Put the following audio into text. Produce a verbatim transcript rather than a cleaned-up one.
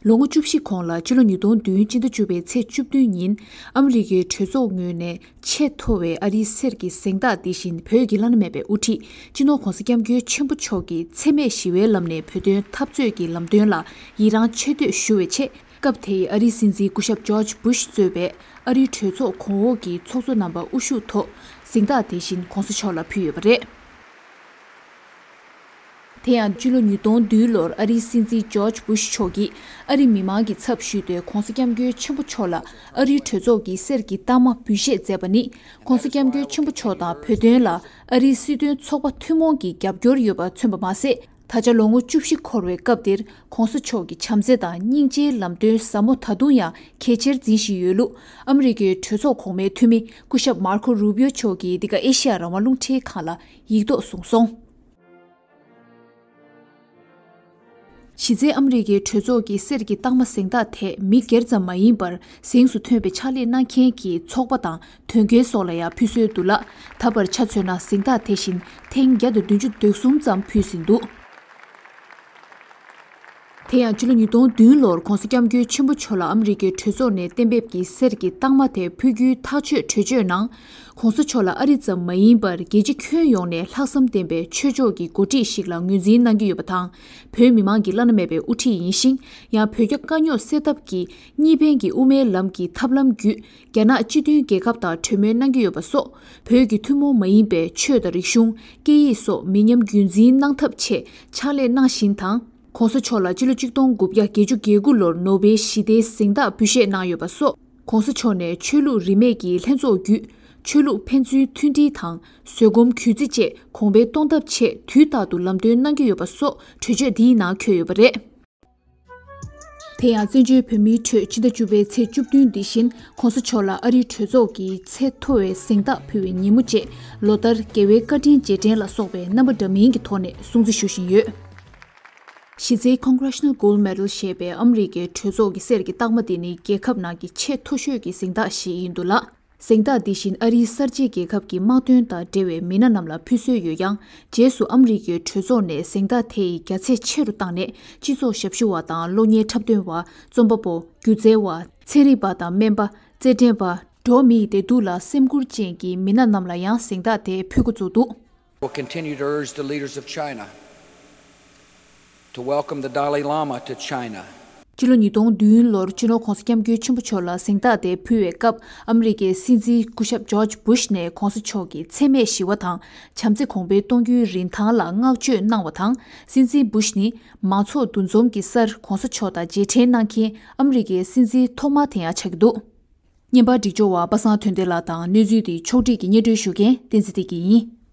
ལོ་ངོ་བཅུ་བཞི་གོང་ལ་ཕྱི་ལོ་ཉིས་སྟོང་བདུན་སྤྱི་ཟླ་བཅུ་པའི་ཚེས་བཅུ་བདུན་ཉིན་ཨ་མི་རི་ཀའི་གྲོས་ཚོགས་ངོས་ནས་ཆེས་མཐོ་བའི་ཨ་རིའི་གསེར་གྱི་གཟེངས་རྟགས་འདི་བཞིན་བོད་ཀྱི་བླ་ན་མེད་པའི་དབུ་ཁྲིད་སྤྱི་ནོར་༧གོང་ས་༧སྐྱབས་མགོན་ཆེན་པོ་མཆོག་གིས་འཚེ་མེད་ཞི་བའི་ལམ་ནས་བོད་དོན་འཐབ་རྩོད་ཀྱི་ལམ་སྟོན་ལ་ཡི་རང་ཆེ་བསྟོད་ཞུ་བའི་ཆེད། སྐབས་དེའི་ཨ་རིའི་སྲིད་འཛིན་སྐུ་ཞབས་ཇོརྗ་བུ་ཤ་གཙོས་པའི་ཨ་རིའི་གྲོས་ཚོགས་གོང་འོག་གི་ཚོགས་གཙོ་རྣམ་པ་དབུ་བཞུགས་ཐོག་གཟེངས་རྟགས་དེ་བཞིན་༧གོང་ས་མཆོག་ལ་ཕུལ་ཡོད་པ་རེད། དེ་ཡང་སྤྱི་ལོ་ཉིས་སྟོང་བདུན་ལོར་ཨ་རིའི་སྲིད་འཛིན་ཇོརྗ་བུ་ཤ་མཆོག་གིས་ཨ་རིའི་མི་མང་གི་ཚབ་ཞུས་ཏེ་༧གོང་ས་༧སྐྱབས་མགོན་ཆེན་པོ་མཆོག་ལ་ཨ་རིའི་གྲོས་ཚོགས་ཀྱི་གསེར་གྱི་རྟགས་མ་འབུལ་བཞེས་མཛད་པ་ནི་༧གོང་ས་༧སྐྱབས་མགོན་ཆེན་པོ་མཆོག་དང་བོད་དོན་ལ་ཨ་རིའི་སྲིད་དོན་ཚོགས་པ་ཐུན་མོང་གི་རྒྱབ་སྐྱོར་ཡོད་པ་མཚོན་པ་མ་ཟད། ད་ཆ་ལོ་ངོ་བཅུ་བཞི་འཁོར་བའི་སྐབས་འདིར་༧གོང་ས་མཆོག་གི་བྱམས་བརྩེ་དང་སྙིང་རྗེའི་ལམ་སྟོན་ཟབ་མོ་ད་དུང་ཡང་གལ་ཆེར་འཛིན་བཞིན་ཡོད་ལུགས་ཨ་མི་རི་ཀའི་གྲོས་ཚོགས་གོང་མའི་འཐུས་མི་སྐུ་ཞབས་མར་ཁོ་རུ་བྷིའོ་མཆོག་གིས་འདི་ག་ཨེ་ཤེ་ཡ་རང་དབང་རླུང་འཕྲིན་ཁང་ལ་ཡིག་ཐོག་གསུངས་སོང་། གཞི་རྩའི་ཨ་མི་རི་ཀའི་གྲོས་ཚོགས་ཀྱི་གསེར་གྱི་རྟགས་མ་གཟེངས་རྟགས་དེ་མི་སྒེར་ཙམ་མ་ཡིན་པར་གཟེངས་སུ་ཐོན་པའི་ཕྱག་ལས་གནང་མཁན་གྱི་ཚོགས་པ་དང་དོན་རྐྱེན་སོགས་ལ་ཡང་ཕུལ་སྲོལ་འདུག་ལ། ད་བར་ཆ་མཚོན་ན་གཟེངས་རྟགས་དེ་བཞིན་ཐེངས་བརྒྱ་དང་བདུན་ཅུ་དོན་གསུམ་ཙམ་ཕུལ་ཟིན་འདུག་དེ་ཡང་ཕྱི་ལོ་ཉིས་སྟོང་བདུན་ལོར་༧གོང་ས་༧སྐྱབས་མགོན་ཆེན་པོ་མཆོག་ལ་ཨ་མི་རི་ཀའི་གྲོས་ཚོགས་ནས་གཏན་འབེབས་ཀྱི་གསེར་གྱི་རྟགས་མ་དེ་ཕུལ་རྒྱུའི་ཐག་གཅོད་གྲོས་ཆོད་ནང་། ༸གོང་ས་མཆོག་ལ་ཨ་རི་ཙམ་མ་ཡིན་པར་རྒྱལ་སྤྱི་ཁྱོན་ཡོངས་ནས་ལྷག་བསམ་ལྡན་པའི་ཆོས་ཕྱོགས་ཀྱི་འགོ་ཁྲིད་ཞིག་ལ་ངོས་འཛིན་གནང་གི་ཡོད་པ་དང་། བོད་མི་མང་གི་བླ་ན་མེད་པའི་དབུ་ཁྲིད་ཡིན་ཞིང་། ཡང་བོད་རྒྱ་དཀའ་རྙོག་སེལ་ཐབས་ཀྱི་གཉིས་ཕན་གྱི་དབུ་མའི་ལམ་གྱི་ཐབས་ལམ་བརྒྱུད། རྒྱ་ནག་སྤྱི་མཐུན་རྒྱལ་ཁབ་དང་གྲོས་མོལ་གནང་གི་ཡོད་པ་སོགས། བོད་ཀྱི་ཐུན་མོང་མ་ཡིན་པའི་ཆོས་དང་རིག་གཞུང་། སྐད་ཡིག་སོགས་མི་ཉམས་རྒྱུན་འཛིན་གནང་ཐབས་ཆེད་ཕྱག་ལས་གནང་བཞིན་དང་། ༸གོང་ས་མཆོག་ལ་ཕྱི་ལོ་ཆིག་སྟོང་དགུ་བརྒྱ་བརྒྱད་ཅུ་གྱ་དགུ་ལོར་ནོ་བེལ་ཞི་བདེའི་གཟེངས་རྟགས་འབུལ་བཞེས་གནང་ཡོད་པ་སོགས། ༸གོང་ས་མཆོག་ནས་ཆོས་ལུགས་རིས་མེད་ཀྱི་ལྷན་ཚོགས་བརྒྱུད། ཆོས་ལུགས་ཕན་ཚུན་མཐུན་སྒྲིལ་དང་། བཟོད་སྒོམ་གུས་བརྩི་བཅས་གོང་འཕེལ་གཏོང་ཐབས་ཆེད་དུས་རྟག་ཏུ་ལམ་སྟོན་གནང་གི་ཡོད་པ་སོགས་གྲོས་ཆོད་འདིའི་ནང་འཁོད་ཡོད་པ་རེད། དེ་ཡང་བཙན་བྱོལ་བོད་མིའི་ཁྲོད་ཕྱི་ཟླ་བཅུ་པའི་ཚེས་བཅུ་བདུན་འདི་བཞིན་༸གོང་ས་མཆོག་ལ་ཨ་རིའི་གྲོས་ཚོགས་ཀྱི་ཚད་མཐོ་བའི་གཟེངས་རྟགས་ཕུལ་བའི་ཉིན་མོ་བཅས་ལོ་ལྟར་རྒྱལ་བའི་བཀའ་དྲིན་རྗེས་དྲན་ལ་སོགས་པའི་རྣམ་པ་འདྲ་མིན་གྱི་ཐོག་ནས་སྲུང་བརྩི་ཞུ་བཞིན་ཡོད། གཞི་རྩའི་Congressional Gold Medal ཞེས་པའི་ཨ་མི་རི་ཀའི་གྲོས་ཚོགས་ཀྱི་གསེར་གྱི་རྟགས་མ་འདི་ནི་རྒྱལ་ཁབ་ནང་གི་ཆེས་མཐོ་ཤོས་ཀྱི་གཟེངས་རྟགས་ཤིག་ཡིན་འདུག་ལ། གཟེངས་རྟགས་འདི་བཞིན་ཨ་རིའི་གསར་བརྗེའི་རྒྱལ་ཁབ་ཀྱི་དམག་དོན་དང་འབྲེལ་བའི་མི་སྣ་རྣམས་ལ་ཕུལ་སྲོལ་ཡོད་ཀྱང་། རྗེས་སུ་ཨ་མི་རི་ཀའི་གྲོས་ཚོགས་ནས་གཟེངས་རྟགས་དེ་ཡི་རྒྱ་ཚད་ཆེ་རུ་བཏང་ནས། སྤྱི་ཚོགས་ཞབས་ཞུ་བ་དང་གློག་བརྙན་འཁྲབ་སྟོན་པ། རྩོམ་པ་པོ། སྒྱུ་རྩལ་བ། ཚན་རིག་པ་དང་སྨན་པ། རྩེད་འགྲན་པ། འགྲོ་བ་མིའི་བདེ་སྡུག་ལ་སེམས་ཁུར་ཅན་གྱི་མི་སྣ་རྣམས་ལ་ཡང་གཟེངས་རྟགས་དེ་ཕུལ་འགོ་བཙུགས་འདུག We'll continue to urge the leaders of China to welcome the Dalai Lama to China. ཕྱི་ལོ་ཉིས་སྟོང་བདུན་ལོར་སྤྱི་ནོར་༸གོང་ས་༸སྐྱབས་མགོན་ཆེན་པོ་མཆོག་ལ་གཟེངས་རྟགས་དེ་ཕུལ་བའི་སྐབས། ཨ་མི་རི་ཀའི་སྲིད་འཛིན་སྐུ་ཞབས་ཇོརྗ་བུ་ཤ་ནས་༸གོང་ས་མཆོག་གི་འཚེ་མེད་ཞི་བ་དང་། བྱམས་བརྩེ་གོང་འཕེལ་གཏོང་རྒྱུའི་རིན་ཐང་ལ་བསྔགས་བརྗོད་གནང་བ་དང་། སྲིད་འཛིན་བུ་ཤ་ནི་མང་ཚོགས་འདུ་འཛོམས་ཀྱི་སར་༸གོང་ས་མཆོག་དང་མཇལ་འཕྲད་གནང་མཁན་ཨ་མི་རི་ཀའི་སྲིད་འཛིན་ཐོག་མ་དེ་ཡང་ཆགས་ཀྱི་འདུག་བརྙན་པར་སྒྲིག་སྦྱོར་བ་པ་སངས་དོན་ལྡན་ལགས་དང་། གནས་ཚུལ་དེ་ཕྱོགས་སྒྲིག་གིས་སྙན་སྒྲོན་ཞུ་མཁན་བསྟན་འཛིན་བདེ་སྐྱིད་ཡིན།